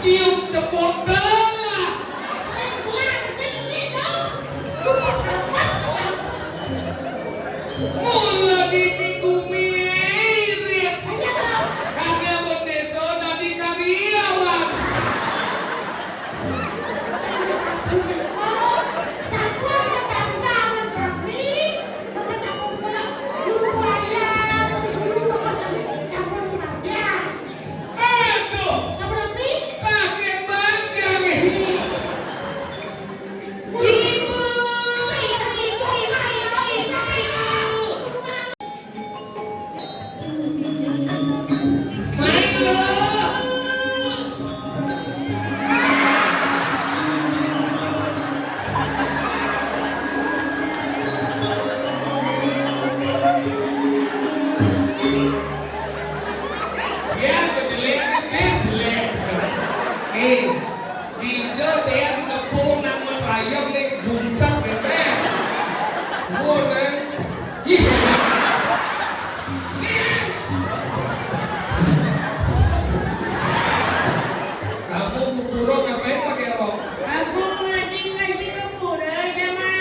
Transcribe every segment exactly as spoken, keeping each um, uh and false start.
Cium cepot telah. Sing jelas, sing ini dong. Lu pas lepas, Bang. Mula ditikumi irit. Aja, Bang. Kagak bendesa dadi karyawan. Aduh, sampun. Oh, sampun, tangan samping. Bukan sampun pula. Lu bayar, lu, lu, lu, sampun, sampun, ya. Aduh, sampun api? Sakit banget ya, nih. Ibu, ibu, ibu, ibu, ibu, ibu. Main lu. Ya, jelek, eh, jelek. Eh, Dija dia nang merayap nih, bungsat bete. Gua, kan? Ih. Kamu ke pura ngapain pakai rok? Aku ngaji, ngaji ke pura sama,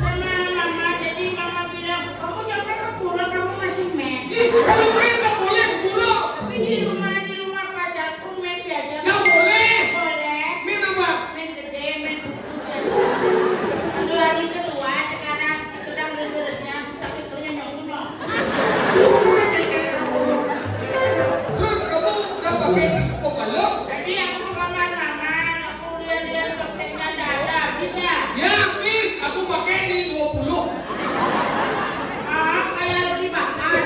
sama mama. Jadi mama bilang, "Kamu jangan ke pura, kamu masih med." Ih, kalau med nggak boleh ke pura. Tapi di rumah, di rumah pacarku med biasa. Nggak boleh. Boleh. Med apa? Med gede, med butut. Aduh, hari kedua sekarang sedang legeresnya, sakit perutnya nyamuk. Terus kamu nggak pakai pembalok? Tadi aku ke kamar mama, aku lihat-lihat softteknya nggak ada, habis ya? Ya, habis. Aku pakai di dua puluh. Ah, kayak roti bakar.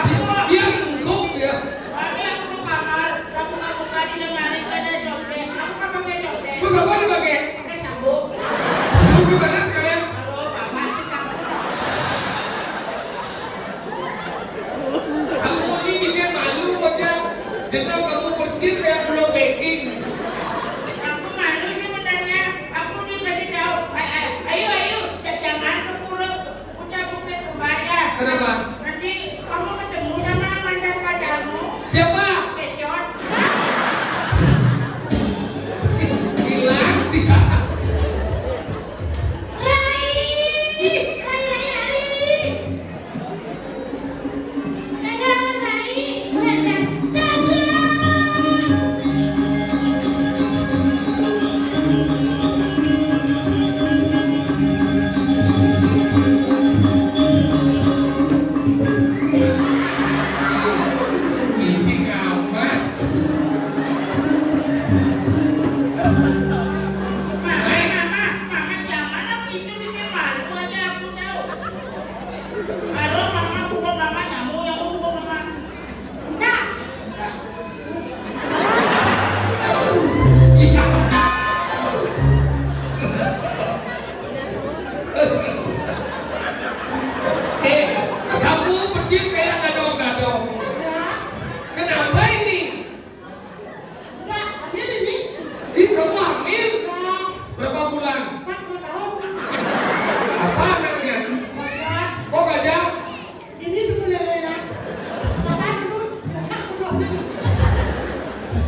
Aku, dia lengkap ya. Tadi aku ke kamar, aku buka-buka di lemari, nggak ada softtek. Aku kan pakai softtek. Terus apa dipakai? Pakai sabuk. Terus gimana sekarang? Aduh, Bapak, kamu ini bikin malu aja. Jenam kamu percis kayak bulog packing. Aku malu sebenarnya. Aku dikasih tahu, "Ay-, ay-, ayo, ayo, ja-, jangan ke pura, ucap bukit kembar ya." Kenapa? Nanti kamu ketemu sama mantan pacarmu. Siapa? Kecot. Hilang dia. Rai! Rai, Rai, Rai! Dadah, Rai! Dadah! Dadah! Misi amat. Mama, mama, mama, jangan, aku itu bikin malu aja aku tahu. Kalau mama pukul, mama nyamuk, nyamuk pukul mama. Enggak. Eh, kamu persis kayak gadong-gadong. Kenapa ini? Enggak, hamil ini. Ih, kamu hamil? Enggak. Berapa bulan? Empat puluh tahun. Apa anaknya? Gajah. Kok gajah? Ini dulu lelenya. Bapak dulu besar kedua.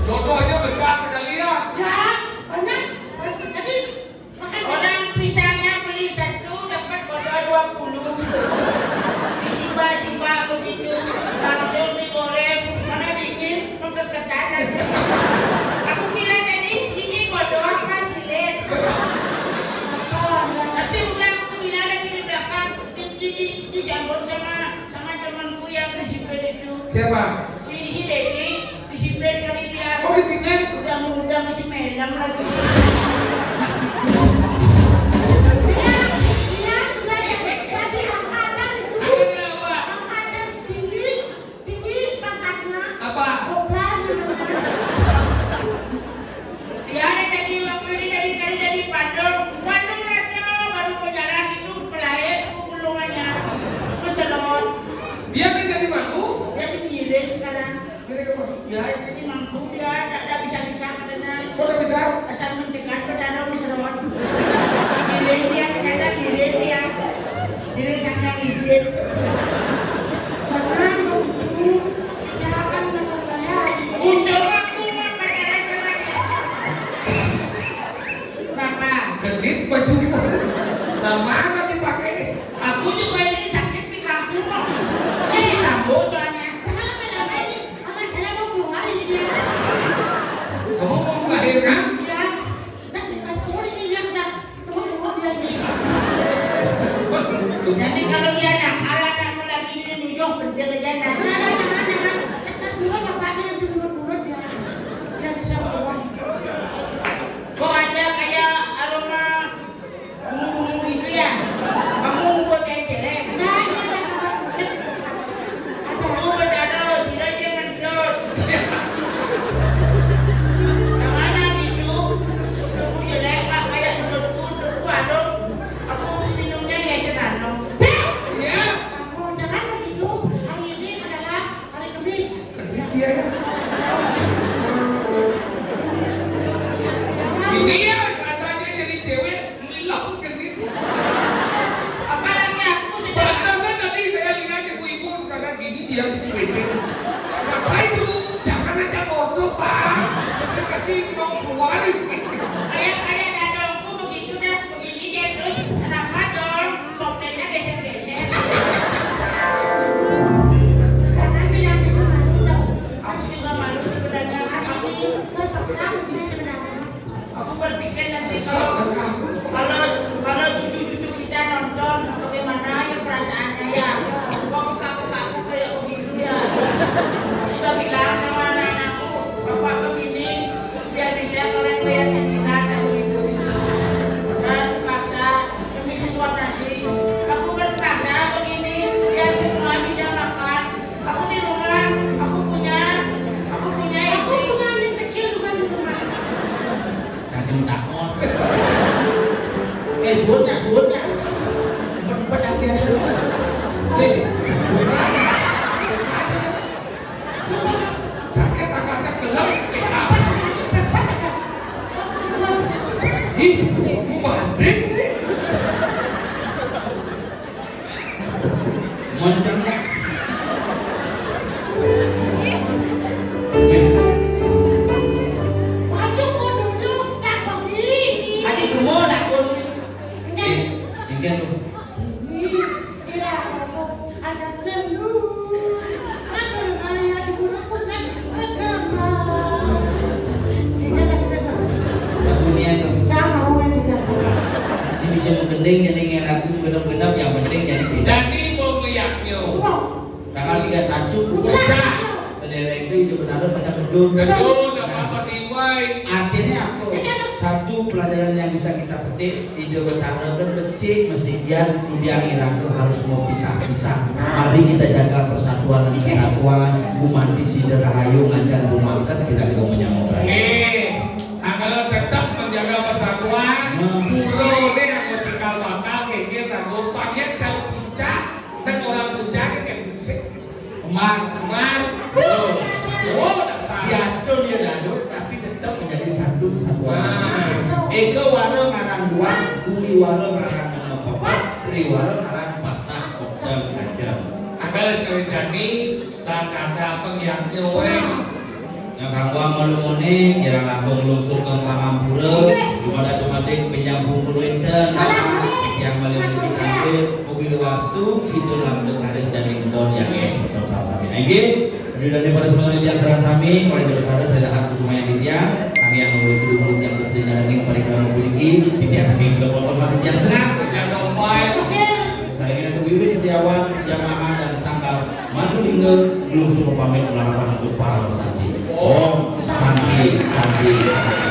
Jodohnya besar sekali ya? Ya, banyak. Jadi, makan. Orang pisangnya beli satu, dapat bodoh dua puluh. Disiba-siba begitu, langsung digoreng, mana dingin, mengkeketan aja. Aku kira tadi ini bodoh apa silet. Tapi udah aku kira lagi di belakang, di, di, di, disambut sama, sama temanku yang disiplin itu. Siapa? Si, si Dedi. Disiplin kali dia. Kok disiplin? Udah muda masih melang lagi. Dia, dia sudah jadi angkatan itu. Angkatan apa? Angkatan tinggi, tinggi pangkatnya. Apa? Kopral namanya. Dia ada jadi waktu ini jadi, kali jadi pandol. Waduh, Raja, baru berjalan itu pelahir aku gulungannya. Keselon. Dia kan jadi mangku? Dia dikirim sekarang. Gini kamu. Ya, jadi mangku dia, tak ada bisa-bisa katanya. Kok tak bisa? Asal mencegat, petara wis ron. Giring dia, ternyata giring dia. Giring sana giring. Beneran, Bu. Jangan menurut saya. Untung aku mah pacaran sama dia. Si mau keluarin. Kayak, kayak dadongku begitu dah, begini dia terus. Kenapa dong? Sopirnya geser-geser. Jangan bilang itu malu dong. Aku juga malu sebenarnya, kan aku terpaksa begini sebenarnya. Aku berpikir nanti kalau, kalau, kalau cucu-cucu kita nonton, bagaimana ya perasaannya ya? Kok muka-muka aku kayak begitu ya? Aku udah bilang sama anak-anakku, bapak begini, biar bisa kalian bayar cicilan dan begitu. Dan paksa demi sesuap nasi, aku berpaksa begini, biar semua bisa makan. Aku di rumah, aku punya, aku punya, aku punya anak kecil juga di rumah. Kasih mutakon. Eh, suwunnya, suwunnya. Empat-empat yang biasa dulu. Eh, sakit apa aja gelap. Ih, banding nih. Moncong dah. Adi gemo nak kono. Eh, engke tuh. Lagu nian tuh. Sama, sama, sama. Si bisa menggending, jadi nggak lagu genep-genep, yang penting jadi beda. Jadi mau ngeliatnya. Tanggal tiga satu, pecah. Sederek itu Ida Betara pecah gedung. Gedung, apa-apa tiwai. Artinya apa? Satu pelajaran yang bisa kita petik, Ida Betara kan becik, mesikian, kudiang iraga harus mau pisah-pisah. Mari kita jaga persatuan dan kesatuan, gumanti sida rahayu ngancan rumangket, kira-kira menyambut. Eh, kalau tetap menjaga persatuan, hmm. Pura deh yang mau cikal bakal, kengkir, ragu, panjang, jauh puncak, dan orang puncak, kan bisa. Kemar. Kemar. Oh, oh, dasar. Diastun ya daduk, tapi tetap menjadi satu kesatuan. Nah. Eka wara ngaran dua, dwi wara ngaran enam papat, tri wara ngaran pasah, kodam, kajam. Anggal sekali jani, dan ada pengiaknya, weh. Yang kanggo malu-mune, kirang langkung lungsur ke pangampura, dumadak-dumadik pinjam pungkur wénten, titiang malih mriki kanggé, mugi wastu, sida langgeng karis dan lingkon yang semeton sami. Inggih, ridane para semeton titiang sareng sami, kula dados kados redahan kusumayang titiang, kami yang nulis kudu mulut yang terus dinyarengin parikrama puniki, titiang sami juga potong masih titiang sengak. Sarengin aku Wiwit Setiawan, jamaah dan sanggar Manulingga, nglungsur pamit, larapan untuk para santi. Om Santi, Santi, Santi.